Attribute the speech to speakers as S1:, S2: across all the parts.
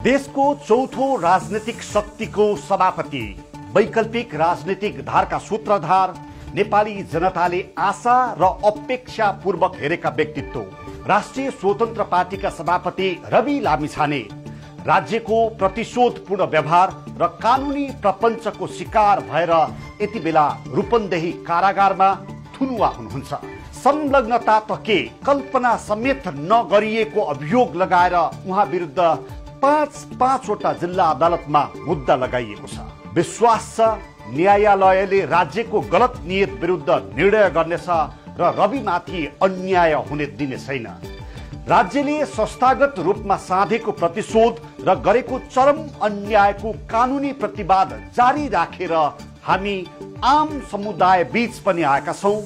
S1: देशको चौथो राजनीतिक शक्तिको सभापति, वैकल्पिक राजनीतिक धारका सूत्रधार, नेपाली जनताले आशा र अपेक्षा पूर्वक हेरेका व्यक्तित्व, राष्ट्रिय स्वतन्त्र पार्टीका सभापति रवि लामिछाने राज्यको प्रतिशोधपूर्ण व्यवहार र कानुनी प्रपञ्चको शिकार भएर यति बेला रूपन्देही कारागारमा थुनुवा हुनुहुन्छ। संलग्नता त के, कल्पना समेत नगरिएको अभियोग लगाएर उहाँ विरुद्ध पाँचवटा जिल्ला अदालतमा मुद्दा लगाइएको छ। विश्वास छ न्यायालयले राज्यको गलत नियत विरुद्ध निर्णय गर्नेछ र रविमाथि अन्याय हुने दिने छैन। राज्यले संस्थागत रूपमा साधेको प्रतिशोध र गरेको चरम अन्यायको कानुनी प्रतिवाद जारी राखेर हामी आम समुदाय बीच पनि आएका छौं।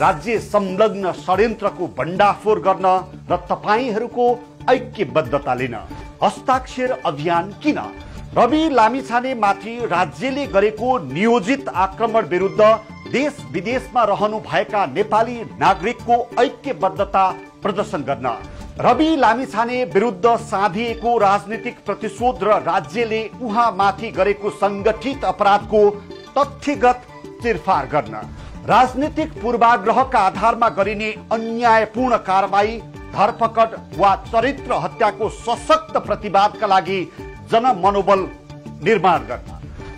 S1: राज्य संलग्न षड्यन्त्रको भण्डाफोर गर्न र तपाईहरूको ऐक्यबद्धता लिन हस्ताक्षर अभियान किन? रवि लामिछाने माथि राज्यले गरेको नियोजित आक्रमण विरुद्ध देश विदेशमा रहनु भएका नेपाली नागरिकको ऐक्यबद्धता प्रदर्शन गर्न, रवि लामिछाने विरुद्ध साधिएको राजनीतिक प्रतिशोध र राज्यले उहाँ माथि गरेको संगठित अपराधको तथ्यगत चिरफार गर्न, राजनीतिक पूर्वाग्रहका आधारमा गरिने अन्यायपूर्ण कारबाही, धरपकड वा चरित्र हत्याको सशक्त प्रतिवादका लागि जनमनोबल निर्माण गर्न,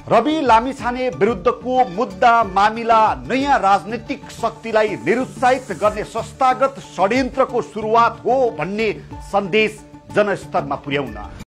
S1: रवि लामिछाने विरुद्धको मुद्दा मामिला नयाँ राजनीतिक शक्तिलाई निरुत्साहित गर्ने संस्थागत षड्यन्त्रको सुरुवात हो भन्ने सन्देश जनस्तरमा पुर्याउन।